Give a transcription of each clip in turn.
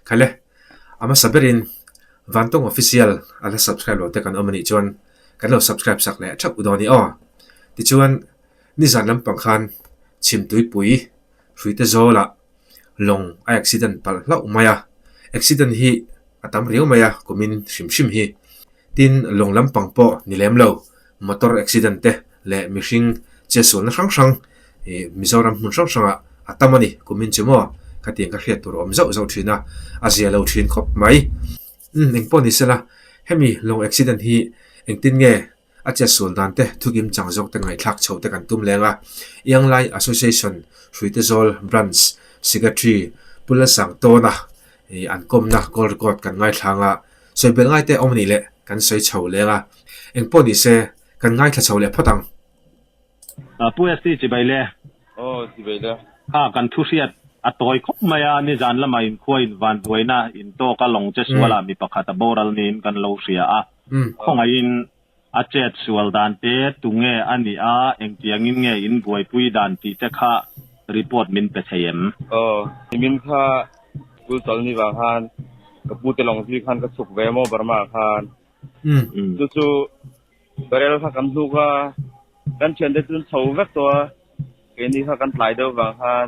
Khale, a hmasa berin Vantawng Official a la subscribe lo te kan awm a nih chuan kan lo subscribe sak leh theuh dawn i aw. Tichuan, nizan lampang khan Chhimtuipui Hruite Zawlah lawng a accident palh hlauh mai a, accident hi a tam riau mai a kumin hrim hrim hi. Tin, lawng lampang pawh ni lem lo, motor accident te leh mihring chetsualna hrang hrang ih Mizoram hmun hrang hrangah a tam a ni kumin chu maw khatiang ka hriat tur a awm zauh zauh thin a, a zia lo thin khawp mai. Umm engpawh ni sela, hemi lawng accident hi engtin nge a chetsual dan te thukim chang zawk te ngaihthlak chho te kan tum leng a, Ianglai Association Hruitezawl Branch Secretary Pu Lalsangtawna ih an kawmna call record kan ngaithlang a, sawi belh ngai te awm a nih leh kan sawi chho leng a, engpawh ni se kan ngaithla chho leh phawt ang. Pu ST chibai le. Aw chibai le. Kha kan thu hriat a tawi khawp mai a, nizan lama inkhua invan buaina intawk a lawng che sualah mi pakhat a boral niin kan lo hria a, khawngaihin a chet sual dan te tunge a nih a, engtiangin nge in buaipui dan tih te kha report min pe thei em? Aw, nimin kha school chawlh ni vang khan ka pu te lawng zui khan ka chhuk ve maw Burma ah khan. Chu chu barrel kha kan hnuk a, kan thiante chu an chho vek tawh a, keini kha kan tlai deuh vang khan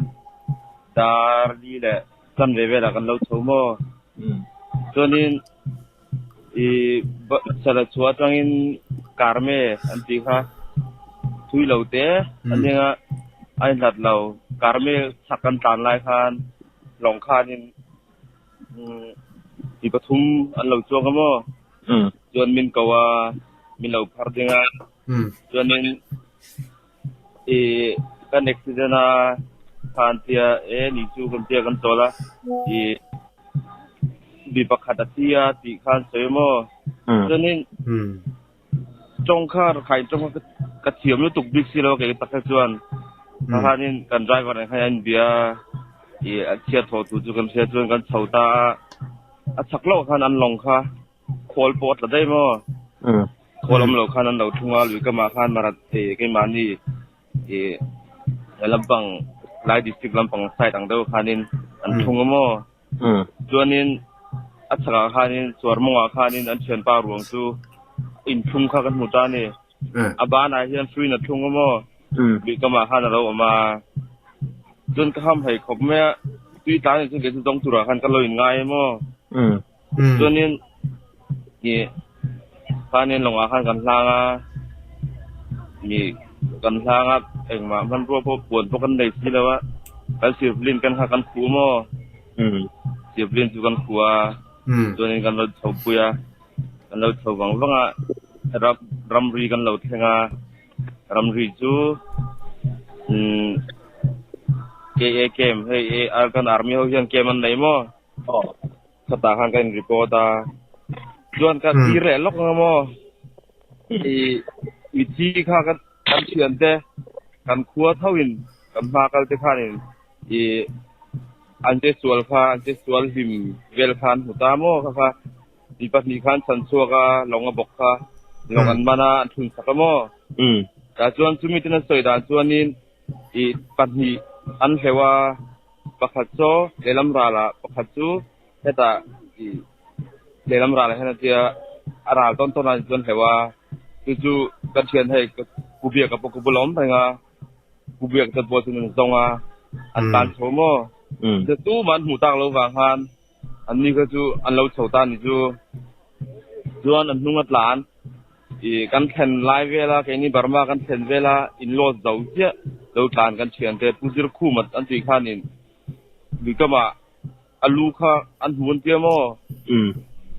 dar li leh chanve velah kan lo chho maw. Chuanin ih sala chhuah atangin karme an tih kha thui lo te an eng a, a inhlat lo. Karme chhak kan tlan lai khan lawng khanin Mi pathum an lo chuak a maw? Chuan min ko a, min lo phar ding a. Chuanin i kan accident a khan tia e ni chu kan tia kan chawl a, i mi pakhat a thi a tih khan sawi a maw? Chuanin tawng kha rakhai tawng kha ka thiam lutuk bik si lo kei tak kha chuan khanin kan driver nen khan an inbia a ih a chhiat thawh tur chu kan hria chuan kan chho ta a a chak loh khan an lawng kha khawl pawh a tla daih maw khawl awm loh khan an lo thung a lui kamah khan marat ih keimahni ih lampang lai district lampang side ang deuh khanin an thung a maw. Chuanin a chhakah khanin chuar mawngah khanin an thianpa ruang chu inthlung kha kan hmu ta a ni. A banah hian hruiin a thlung a maw? Luihkamah khan a lo awm a. Chuan ka ham hei khawp mai a, tui tlan in chuan kei chu zawng turah khan ka lo inngai a maw? Chuanin ih khanin lawngah khan kan hlang a, mi kan hlang a engmah hmanrua pawh puan pawh kan nei si lo a, kan sirpalin kan kha kan khuh maw? Sirpalin chu kan khuh a, chuanin kan lo chho pui a, kan lo chho vang vang a, ram ramri kan lo thleng a, ramri chu umm KA camp hei Arakan Army ho hian camp an nei maw? Chutah khan ka in report a, chuan ka tir leh lawk ang maw? I mithi kha kan thian te kan khua tho in kan hma kal te khan in i an che sual kha an che sual hlim vel kha an hmu ta maw kha kha mi pahnih khan chhan chhuak a lawng a bawk kha lawng an man a an thlun sak a maw? Tah chuan chumi ten an sawi dan chuanin i pahnih an hleuh a, pakhat chu lehlam ralah pakhat chu hetah i lehlam ralah hian a tia a ral tawn tawn a chu an hleuh a, chu chu ka thian hei ku biak a pawh ka bula awm reng a, ku biak te pawh chuan an zawng a, an tan chho maw? Tumah an hmuh tak lo vang khan an ni kha chu an lo chho ta a ni chu, chuan an hnung a tlan. Ih kan thlen lai vel a, keini Burma kan thlen vel a, in load zo chiah lo tlan kan thian te Pu Zirkhuma an tih khanin luikamah a lu kha an hmu an tia maw?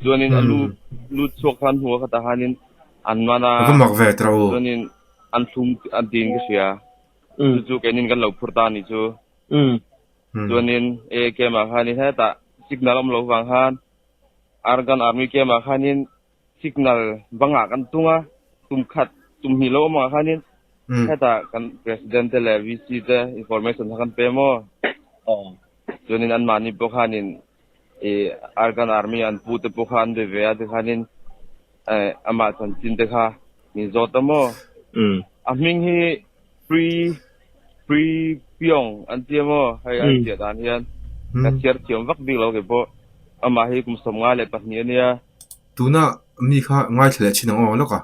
Chuanin a lu lut chhuak kha an hmu a khatah khanin an man a, Va mak ve tawh u. chuanin an thlum an tiin ka hria. Chu chu keinin kan lo phur ta a nih chu. Chuanin e camp ah khanin hetah signal awm lo vang khan Arakan Army camp ah khanin Signal bangah kan tung a, tum khat, tum hnih lo awm angah khanin hetah kan President te leh VC te information kha kan pe maw? Chuanin anmahni pawh khanin ih Arakan Army an pu te pawh kha an be ve a tikhanin amah chanchin te kha min zawt a maw? A hming hi Pri Pri Pyong an ti a maw? Hei an ziah dan hian ka chhiar thiam vak bik lo kei pawh. Amah hi kum 52 a nia. Tuna mi kha ngaithla leh thin ang aw lawk a.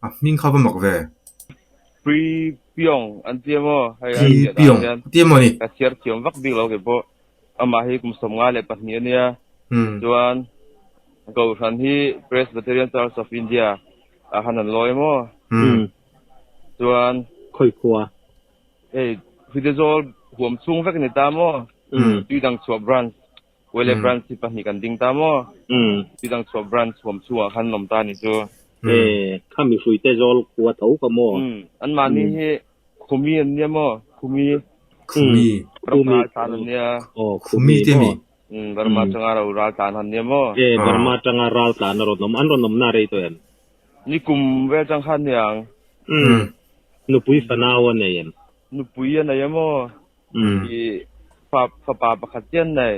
A hming kha va mak ve. Pri Piong an ti emaw hei an ziah dan hian ti emaw ni? Ka chhiar thiam vak bik lo kei pawh. Amah hi kum 52 a nia. Chuan Kohhran hi Presbyterian Church of India ah khan an lawi emaw. Chuan Khawi khua? Hei Hridezawl huam chhung vek a ni ta maw? Tuidangchhuah Branch Wele branch hi pahnih kan ding ta maw? Tidang chhuah branch huam chhungah khan an awm ta a ni chu. E, kha mihruite zawl khua tho ka maw? Anmahni hi Khumi an nia maw? Khumi. Khumi. Burma ral tlan an nia. Aw, Khumi te mi? Burma tanga ro ral tlan an nia maw? E, Burma tanga ral tlan a rawn awm. An rawn awmna rei tawh em? Ni kum vel chang khan niang. Nupui fanau a nei em? Nupui a nei em aw? I fapa pakhat chian nei.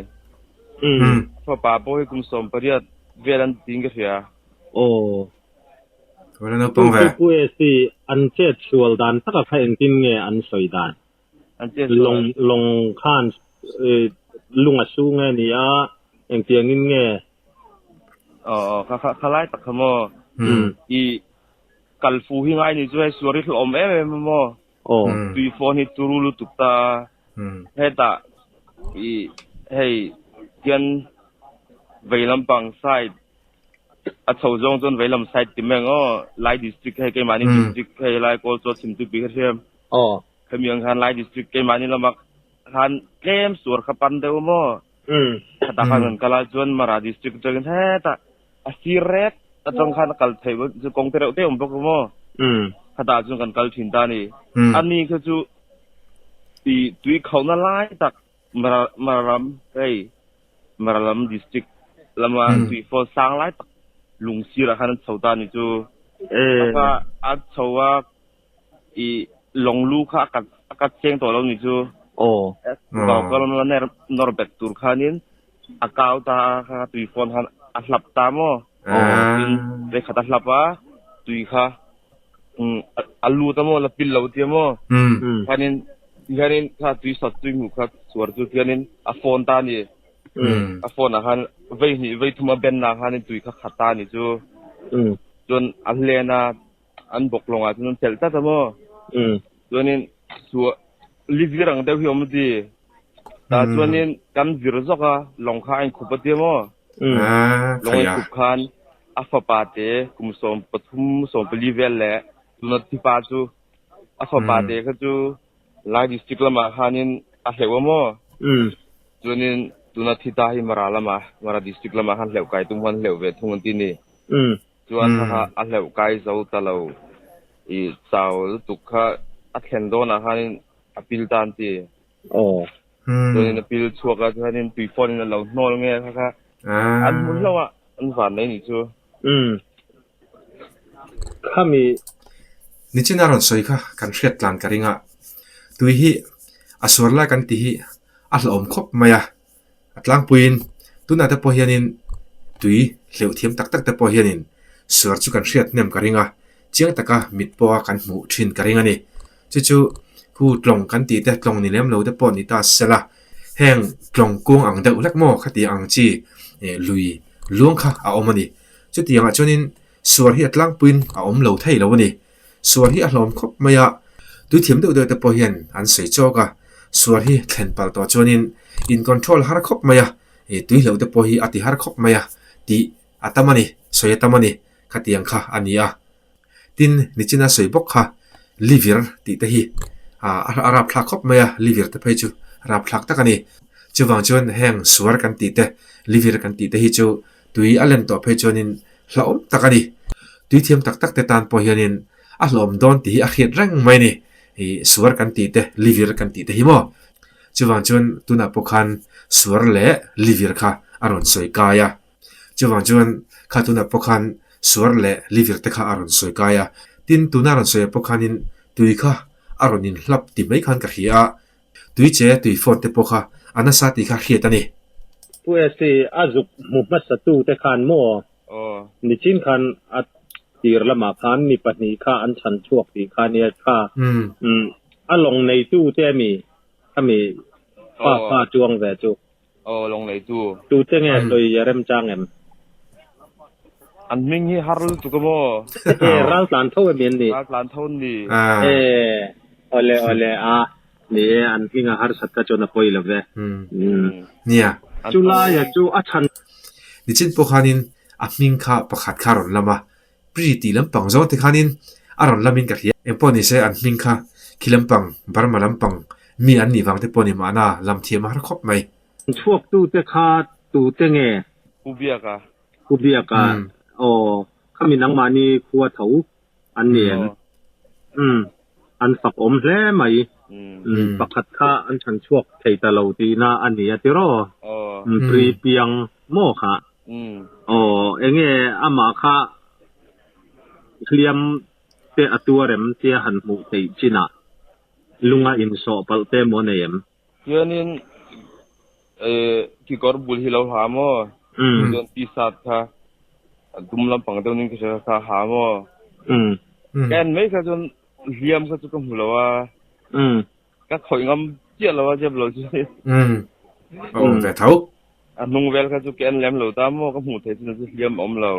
Fapa pawh hi kum 18 vel an tiin ka hria. Aw. Wala naupang ve. Pu SC an chet sual dan taka kha engtin nge an sawi dan? An chet sual. Lawng lawng khan lung a su nge ni a engtiangin nge? Aw kha kha lai tak kha maw? I kalfu hi ngai ni chu hei suar hi hlawm em em a maw? Aw. Tui phone hi turu lutuk ta. Hetah i hei hian vei lampang side a chho zawng chuan vei lam side ti mai ang aw. Lai district hei keimahni district hei lai kawl chu a chhim tupui kha hriam. Aw. Hemi ang khan lai district keimahni lama khan tlem suar kha pan deuh maw. Khatah khan kan kal a chuan Mara district atangin hetah A sir rek atang khan a kal theih chu kawng te reuh te awm bawk a maw? Khatah chuan kan kal thin ta a ni. Ani kha chu i tui khauhna lai tak Mararam hei Maralam district lama tui fall sang lai tak lung sirah khan an chho ta a ni chu. A kha a chho a i lawng lu kha a kat cheng tawh lo ni chu. Kau ka lam la nawr bet tur khanin a kau ta a kha tui fawn khan a hlap ta maw? Tin vekhat a hlap a tui kha a lut a maw la pil lo tia maw? Khanin tihianin kha tui sat tui hmuh kha suar chu tihianin a fawn ta a ni. A phone ah khan vei hnih vei thum a ben ah khanin tui kha khat ta a ni chu. Chuan a hlen a an bawk lawngah chuan an chelh tlat a maw? Chuanin suah li vir ang deuh hi a awm ti. Tah chuanin kan vir zawk a, lawng kha a inkhup a tia maw? Lawng a inkhup khan a fapa te kum 13, 14 vel leh tuna thipa chu a fapa te kha chu Lai district lamah khanin a hleuh a maw? Chuanin tuna thita hi Mara lamah, Mara district lamah khan hleuh kai tum khan hleuh ve thung an ti ni. Chuan kha kha a hleuh kai zo ta lo i chau lutuk kha a thlen dawnah khanin a pil ta an ti. Chuanin a pil chhuak a chuanin tui phone in a lo hnawl nge kha kha an hmu hlauh a an van mai ni chu. Khami. Nichina rawn sawi kha kan hriat tlan ka ring a, tui hi a suar lai kan tih hi a hlauhawm khawp mai a. A tlangpuiin tunah te pawh hianin tui hleuh thiam tak tak te pawh hianin suar chu kan hriat hnem ka ring a, chiang taka mit pawha kan hmuh thin ka ring a ni. Chu chu khu tlawng kan tih te tlawng ni lem lo te pawh ni ta se la, heng tlawng kung ang deuh hlek maw khati ang chi lui luang kha a awm a ni. Chutiangah chuanin suar hi a tlangpuiin a awm lo thei lo a ni. Suar hi a hlawm khawp mai a, tui thiam deuh deuh te pawh hian an sawi chawk a, suar hi thlen palh tawh chuanin in control har khawp mai a, ih tui hlauh te pawh hi a ti har khawp mai a tih a tam a ni, sawi a tam a ni, khatiang kha a ni a. Tin, nichina sawi bawk kha livir tih te hi a rapthlak khawp mai a, livir te phei chu rapthlak tak a ni. Chuvang chuan heng suar kan tih te, livir kan tih te hi chu Tui a len tawh phei chuanin hlauhawm tak a ni. Tui thiam tak tak te tan pawh hianin a hlauhawm dawn tih hi a hriat reng mai a ni. Ih suar kan tih te, livir kan tih te hi maw? Chuvang chuan tunah pawh khan suar leh livir kha a rawn sawi kai a. Chuvang chuan kha tunah pawh khan suar leh livir te kha a rawn sawi kai a. Tin, tuna rawn sawi ah pawh khanin tui kha a rawn inhlap ti mai khan ka hria a. Tui che tui phone te pawh kha a nasa tih kha hriat a ni. Pu SC, a zuk hmu hmasa tu te khan maw? Nichin khan a tir lamah khan mi pahnih kha an chhan chhuak tih kha nia kha. A lawng neitu te ami khami pa kha chuang ve chu. Aw lawng neitu. Tute nge sawi a remchang em? An hming hi har lutuk a maw? E ral tlan tho em an ni? Ral tlan tho an ni. E awle awle a ni e an hming a harsat kha chuan a pawi lo ve. Nia. Chu laia chu a chhan. Nichin pawh khanin a hming kha pakhat kha a rawn lam a, Pri tih lampang zawng te khanin a rawn lamin ka hria. Engpawh nise an hming kha khi lampang, Burma lampang mi an nih vang te pawh ni mahna lam thiam a har khawp mai. Chhuaktute kha tute nge? Pu Biaka. Pu Biaka, Aw, khami nangmahni khua tho an ni em? Umm, an fak awm hle mai. Umm, pakhat kha an chhan chhuak thei ta lo tihna a ni a tiraw? Umm, Pri piang maw kha? Aw, enge amah kha hliam te a tuar em tia han hmuh theih chinah lunga insawh palh te maw nei em? Chuanin kekawr bul hi lo ha maw? Chuan t-shirt kha a dum lampang deuh ning ka hria kha ha maw? Ka en mai kha chuan hliam kha chu ka hmu lo a. Ka khawih ngam chiah lo a zep lo chu. A awm ve tho. A hnung vel kha chu ka en lem lo ta maw ka hmuh theih chin chu hliam a awm lo.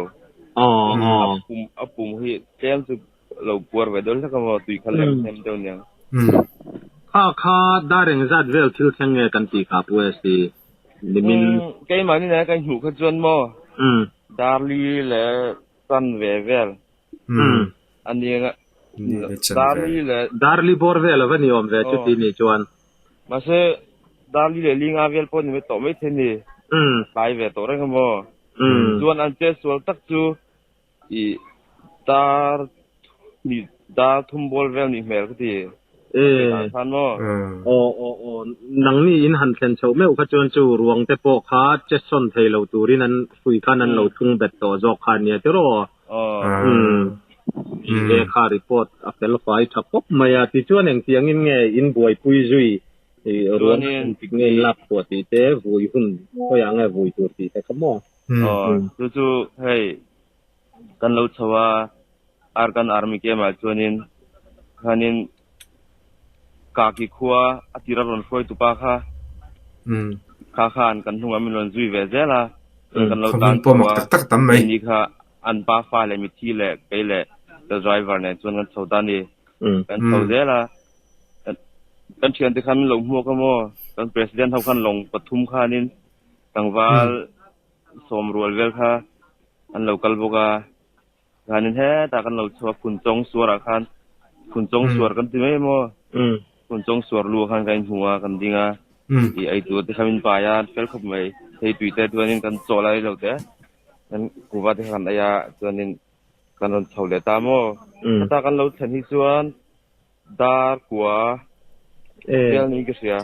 A pum hi tlem chu lo puar ve deuh hlek a maw tui kha lem hnem deuh aniang. Kha kha dar engzat vel thil thleng nge kan tih kha Pu ST nimin. Keimahni nena kan hmuh kha chuan maw Darli leh Chan ve vel aniang a Darli leh. Darli bawr vel a va ni awm ve chuti nih chuan. Mahse Darli leh Linga vel pawh ni mai tawh maithei ni. Tlai ve tawh reng a maw. Chuan an chetsual tak chu I dar hnih dar thum bawl vel nih hmel ka ti. Eh. Khan maw? Aw aw aw nangni in han thlen chhoh meuh kha chuan chu ruang te pawh kha che sawn thei lo turin an hrui khan an lo thlung bet tawh zawk kha ania tiraw? Aw. Umm. He kha report a fel fai tha khawp mai a, tichuan engtiangin nge in buaipui zui ruang engtik nge in lak chhuah tih te vui hun khawiah nge vui tur tih te kha maw? Aw, chu chu hei kan lo chho a, Arakan Army camp ah chuanin khanin Kaki khua a tira rawn hruai tupa kha kha khan kan hnungah min rawn zui ve zel a, chuan kan lo tan chho a, keini kha an pa fa leh mithi leh kei leh ka driver nen chuan kan chho ta a ni, kan chho zel a, kan thiante khan min lo hmuak a maw, kan president ho khan lawng pathum khanin Tlangval sawm rual vel kha an lo kal bawk a, khanin hetah kan lo chhuak Phunchawng suarah khan Phunchawng suar kan ti mai emaw Phunchawng suar lu ah khan kan inhmu a kan ding a, ih ei tur te kha min pai a, an fel khawp mai, thei tui te chuanin kan chaw lai lo te kan kuhva te kha kan ei a chuanin kan rawn chho leh ta maw, hetah kan lo thlen hi chuan Dar kua vel niin ka hria.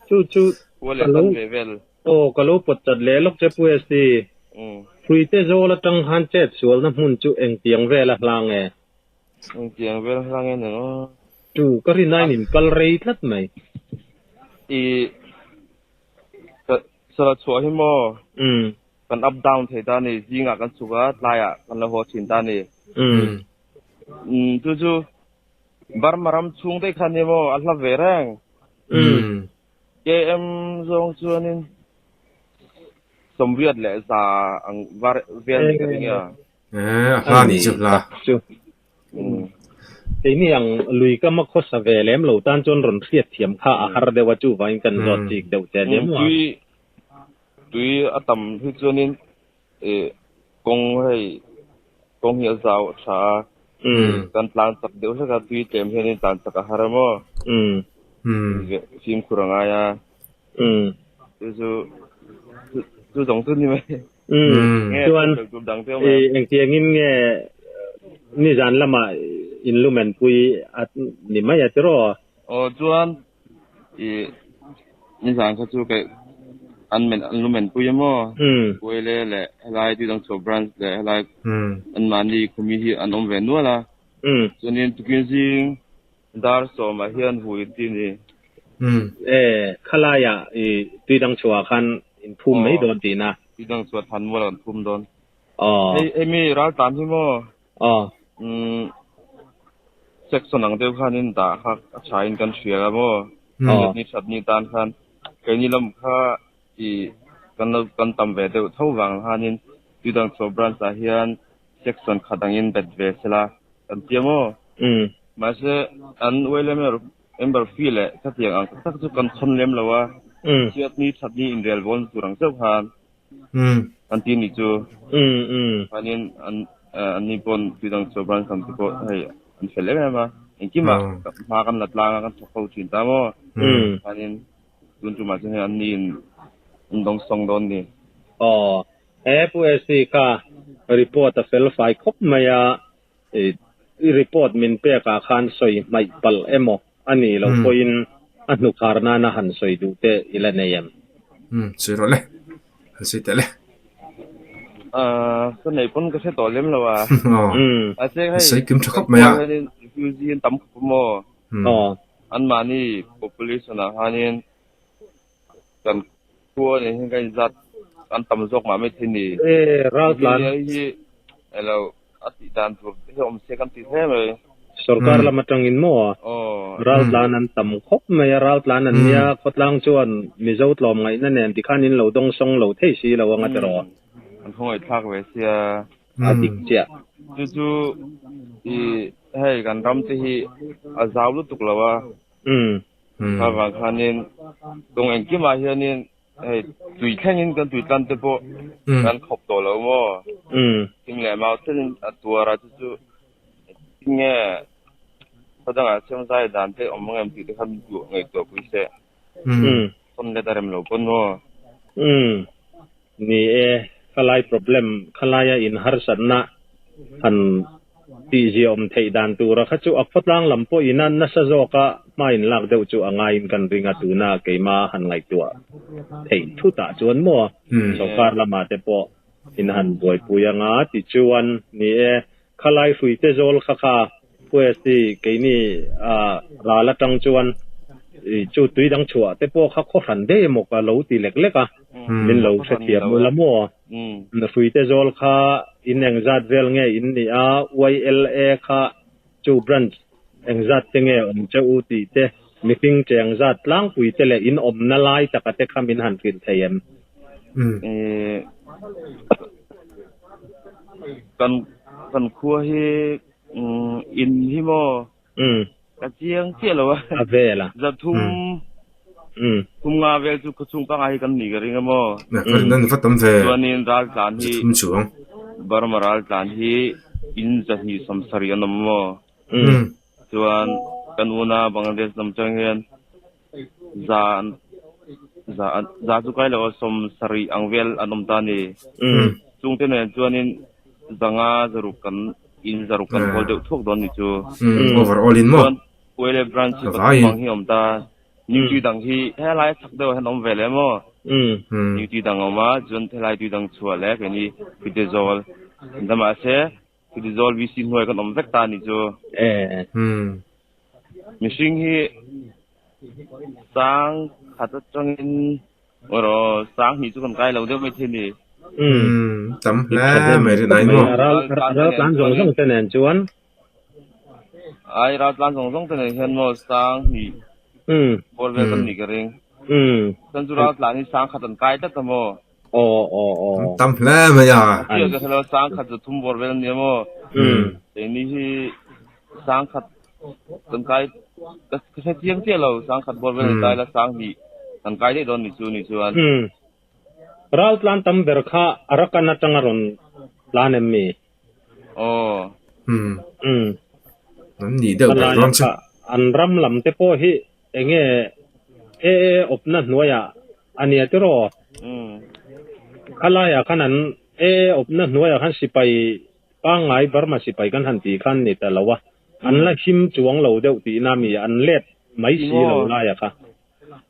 Chu chu Kua leh tan ve vel. Aw ka lo pawt chat leh lawk che Pu ST. Hruite zawl atang khan chet sualna hmun chu engtiang vel a hlang e? Engtiang vel a hlang e nang aw. Chu ka rinaiin in kal rei tlat mai. I sala chhuah hi maw? Kan up down thei ta ni. Zingah kan chhuk a, tlaiah kan lo haw thin ta ni. Chu chu Burma ram chhung daih kha ni maw a hla ve reng. KM zawng chuanin sawmriat leh za ang var vel ni ka ring a. Eh, a hla nih chu hla. Chu. Keini ang lui kama khawsa ve lem lo tan chuan rawn hriat thiam kha a har deuh a chuvangin kan zawt chik deuh che nia maw. Tui tui a tam hi chuanin kawng hei kawng hi a zau a tha a kan tlan chak deuh hlek a tui tlem hianin tlan chak a har emaw fimkhur a ngai a chu chu chu zawng chu ni mai chuan engtiangin nge nizan lamah in lumen pui a ni mai a tiraw aw chuan I nizan kha chu kei an men an lu men pui emaw Kuaile leh helai Tuidang chhuah branch leh helai an mahni khumi hi an awm ve nual a. Chuanin tukin zing dar sawmah hian hui an ti a ni. E, khalaiah i Tuidang chhuah khan in phum mai dawn tihna. Tuidang chhuah than mual an phum dawn. Hei hemi raltlan hi maw Umm section ang deuh khanin dah kha a thain kan hria a maw? Ni that ni tan khan keini lam kha I kan lo kan tam ve deuh tho vang hanin Tuidangchhuah branch ah hian section khat angin bet ve sela kan ti a maw? Mahse an YLA member fee leh khatiang ang tak tak chu kan khawn lem lo a, chhiatni thatni inrel bawn tur ang chauh khan an ti nih chu. Chuanin an anni pawn Tuidangchhuah branch lam te pawh hei an fel em em a, engkimah hma kan la tlang a kan thawk ho thin ta maw? Chuanin Tun tumah chuan hei anni in an dawng sawng dawn ni. Aw, he Pu SC kha report a fel fai khawp mai a, i report min pek ah khan sawi hmaih palh emaw a nih loh pawhin a hnukhar nana han sawi duh te i la nei em? Umm, sawi rawh le, han sawi teh le. Aaa, ka neih pawn ka hre tawh lem lo a. Aw, sawi kim tha khawp mai a. Refugee an tam khawp a maw? Aw. Anmahni population ah khanin kan khua nen hian kan inzat an tam zawk mah mai thei ni. E, raltlan. Hei hi elo a tih dan tur te hi awm se kan ti hle mai. Sorkar lam atangin maw? Aw. Raltlan an tam khawp mai a, raltlan an nia, khawtlang chuan Mizo tlawmngaihna nen tikhan in lo dawngsawng lo thei si lo anga tiraw? An khawngaihthlak ve sia. A dik chiah. Chu chu i hei kan ram te hi a zau lutuk lo a. Kha vang khanin tung engkimah hianin hei tui thlengin kan tui tlan te pawh kan khawp tawh lo maw. Thing leh mau thlengin a tuar a chu chu tinge khawdangah siam zai dan te awm ang em tih te kha min duh ngaihtuah pui se. Phone let a rem lo pawn maw. Ni e, khalai problem, khalaia in harsatna han tihzia awm theih dan tura kha chu a khawtlang lam pawh ina nasa zawka hma in lak deuh chu a ngaiin kan ring a, tuna keima han ngaihtuah theih thutah chuan maw sorkar lamah te pawh in han buaipui anga tichuan ni e, khalai hruite zawl kha kha Quest hi keini ral atang chuan chu tui dang chhuah te pawh kha khaw hran daih emaw ka lo ti lek lek a, min lo hrethiam ula maw? Hruite zawl kha in engzat vel nge in nih a, YLA kha chu branch engzat te nge awm che u tih te, mihring cheng zat tlangpui te leh in awmna lai taka te kha min han hrilh thei em? Kan kan khua hi In hi maw? Ka chiang chiah lo a. A vel a. Zathum thum nga vel chu khawchhung pangai hi kan nih ka ring a maw? Ka rin an va tam ve. Chuanin raltlan hi Zathum chuang. Burma raltlan hi in zahnih sawmsarih an awm a maw? Chuan kan una Bangladesh lam chang hian za za za chu kai lo a sawmsarih ang vel an awm ta a ni. Chungte nen chuanin zanga zaruk kan in zaruk kan hawl deuh thuak dawn ni chu. Overall in maw? Chuan Uele branch hi pathum ang hi awm ta. New tui dang hi helai chak deuh hian awm ve leh maw? New tui dang awm a, chuan helai tui dang chhuah leh keini Fitezawl in ta mahse Fitezawl VC hnuai kan awm vek ta ni chu. Mihring hi sang khat atangin Rawh sang hnih chu kan kai lo deuh mai thei ni. Umm tam hle mai rin ai maw. Ral tlan zawng zawng te nen chuan. Ai ral tlan zawng zawng te nen hian maw sang hnih bawr vel kan nih ka ring. Chuan chu ral tlan hi sang khat an kai tlat a maw. Aw aw aw. Tam hle mai a. Chiah ka hre lo sang khat chu thum bawr vel an nia maw. Keini hi sang khat Kan kai ka hre chiang chiah lo sangkhat bawr vel an kai la sanghnih kan kai daih dawn ni chu ni chuan. Umm. Ral tlan tam ber kha Arakan atanga rawn tlan em mi? Aw. Umm. Umm. An nih deuh ber dawn chu. An ram lam te pawh hi enge AA awpna hnuaiah a nia tiraw? Umm. Khalaiah khan an AA awpna hnuaiah khan sipai Pangngai Burma sipai kan han tih khan ni ta lo a, an la him chuang lo deuh tihna mi an let mai si lo laia kha.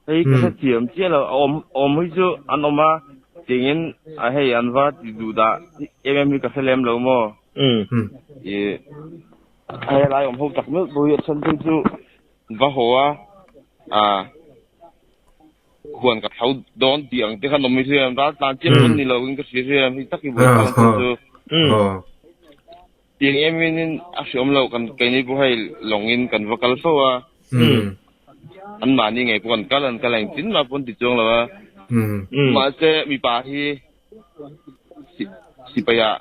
Hei ka hrethiam chiah lo, a awm awm hi chu an awm a, tingin a hei an va ti duh dah em em hi ka hre lem lo maw? I hei lai awm ho tak meuh pawh hi a then phei chu va haw a, ah. Huan ka thlo dawn tih ang te khan awm i hriam ral tlan chiah pawn ni lo in ka hria hriam hei tak i buai tlang chu chu tiang em in in a hriawm lo kan keini pawh hei lawng in kan va kal fo a an mahni ngei pawh kan kal an kal engtin mah pawn ti chuang lo a. Mahse mipa hi sipai ah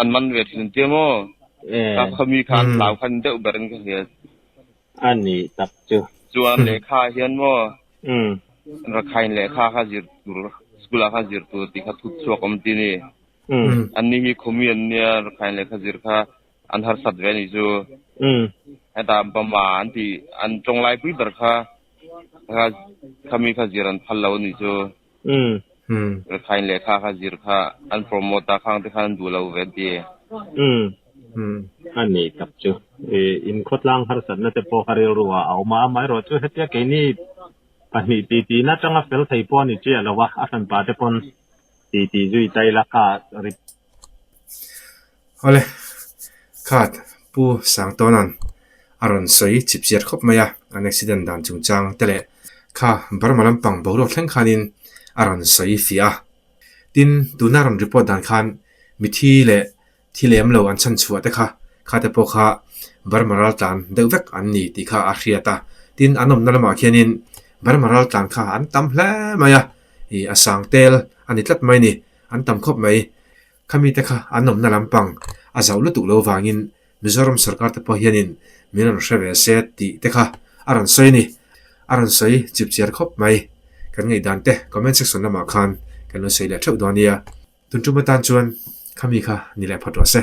an man ve thin tia maw? Ka khami kha an hlau khan deuh ber in ka hria. A nih tak chu. Chuan lehkha ah hian maw Rakhine lehkha kha zir tur school ah khan zir tur tih kha thut chhuak awm ti ni. Anni hi khawmi an nia Rakhine lehkha zir kha an harsat ve a nih chu. Heta Bama an tih an tawng laipui ber kha khami kha zir an phal lo a nih chu. Rakhine lehkha kha zir kha an promote a khang te khan an duh lo ve an ti. A nih tak chu. In khawtlang harsatna te pawh kha rilru ah a awm a, amaherawhchu hetia keini pahnih titi na atanga fel thei pawh a ni chiah lo a, a hranpa te pawn titi zui ta ila kha rip. Awle, khat Pu Sangtawna'n a rawn sawi chip chiat khawp mai a, an accident dan chungchang te leh kha Burma lampang boruak thleng khanin a rawn sawi fiah a. Tin, tuna rawn report dan khan mithi leh thi lem lo an chhan chhuah te kha kha te pawh kha Burma raltlan deuh vek an ni tih kha a hriat a. Tin, an awmna lamah khianin Burma raltlan kha an tam hle mai a, ih a sang tel a ni tlat mai a ni, an tam khawp mai. Khami te kha an awmna lampang a zauh lutuk lo vangin Mizoram sorkar te pawh hianin min rawn hre ve se tih te kha a rawn sawi a ni. A rawn sawi chip chiar khawp mai. Kan ngaihdan te comment section lamah khan kan lo sawi leh theuh dawn nia. Tun tum atan chuan khami kha ni leh phawt rawh se.